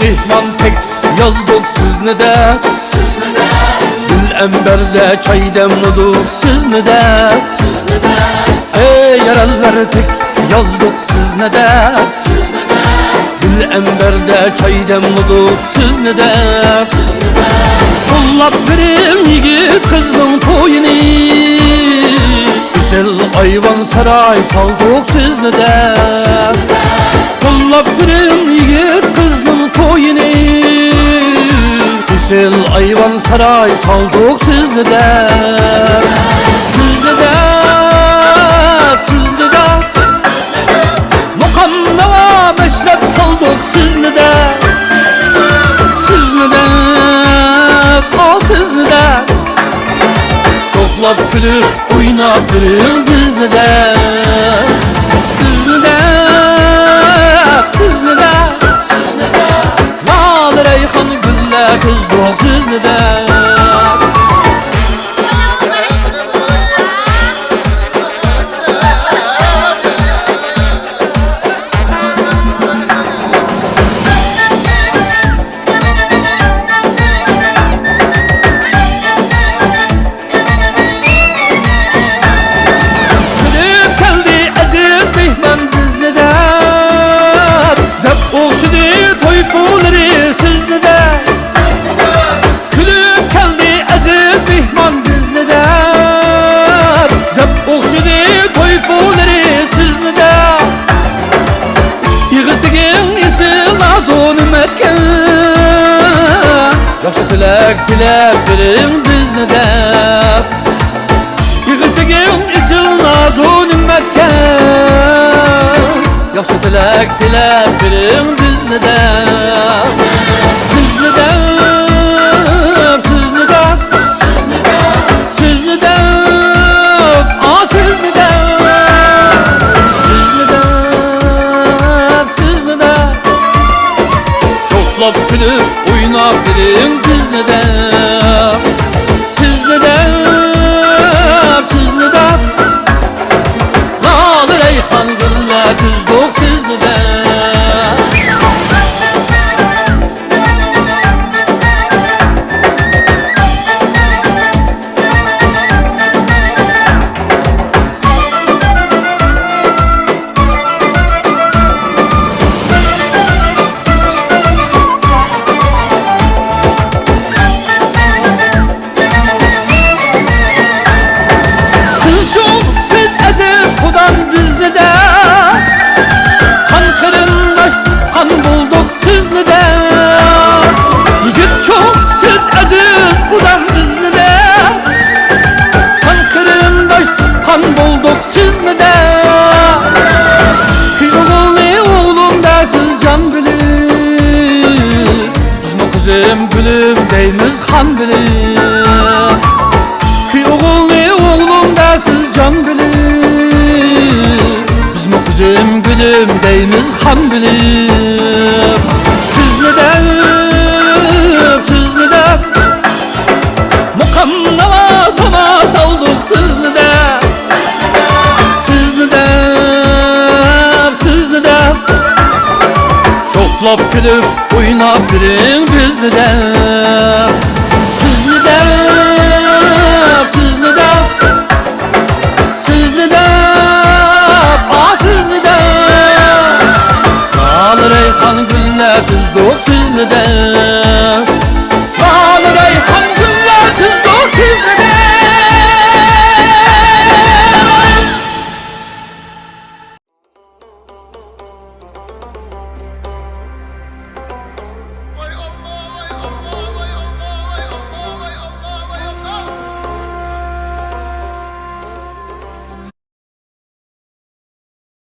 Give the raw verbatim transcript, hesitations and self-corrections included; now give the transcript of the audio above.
مېھمان تەكلىپ يازدۇق سىزنى دەپ، گۈل ئەمبەردە چاي دەملىدۇق سىزنى دەپ. ئەي يارەنلەر تەكلىپ يازدۇق سىزنى دەپ، گۈل ئەمبەردە چاي دەملىدۇق سىزنى دەپ. قوللاپ بېرىڭ يىگىت قىزنىڭ تويىنى، ئېسىل ئايۋان ساراي سالدۇق سىزنى دەپ. قوللاپ بېرىڭ يىگىت قىزنىڭ تويىنى، ئېسىل ئايۋان ساراي سالدۇق سىزنى دەپ. سىزنى دەپ، سىزنى دەپ، مۇقام ناۋا مەشرەپ سالدۇق سىزنى دەپ. سىزنى دەپ، ئا سىزنى دەپ، شوخلاپ كۈلۈپ ئويناپ بېرىڭ بىزنى دەپ. سىزنى دەپ، سىزنى دەپ، سىزنى دەپ، لالە رەيھان گۈللەر تىزدۇق سىزنى دەپ. كۈلۈپ كەلدى ئەزىز مېھمان بىزنى دەپ، دەپ ئوخشىدى توي پۇللىرى سىزنى دەپ. كۈلۈپ كەلدى ئەزىز مېھمان بىزنى دەپ، دەپ ئوخشىدى توي پۇللىرى سىزنى دەپ. ئېغىز تېگىڭ ئېسىل نازۇ نېمەتكە، ياخشى تىلەك تىلەپ بېرىڭ بىزنى دەپ. ئېغىز تېگىڭ ئېسىل نازۇ نېمەتكە، ياخشى تىلەك تىلەپ بېرىڭ بىزنى دەپ. سىزنى دەپ، سىزنى دەپ، سىزنى دەپ، سىزنى دەپ، ئا سىزنى دەپ، سىزنى دەپ، سىزنى دەپ، شوخلاپ كۈلۈپ ئويناپ بېرىڭ بىزنى دەپ. سىزنى دەپ، سىزنى دەپ، لالە رەيھان گۈللەر تىزدۇق سىزنى دەپ. قىزچۇق سىز ئەزىز قۇدام بىزنى دەپ، قان قېرىنداش تۇغقان بولدۇق سىزنى دەپ. يىگىتچۇق سىز ئەزىز قۇدام بىزنى دەپ، قان قېرىنداش تۇغقان بولدۇق سىزنى دەپ. كۈي ئوغۇلنى ئوغلۇم دەرسىز جان بىلىپ، بىزمۇ قىزىم گۈلۈم دەيمىز خان بىلىپ. كۈي ئوغۇلنى ئوغلۇم دەرسىز جان بىلىپ، بىزمۇ قىزىم گۈلۈم دەيمىز خان بىلىپ. سىزنى دەپ، سىزنى دەپ، مۇقام ناۋا ساما سالدۇق سىزنى دەپ. سىزنى دەپ، سىزنى دەپ، شوخلاپ كۈلۈپ ئويناپ بېرىڭ بىزنى دەپ.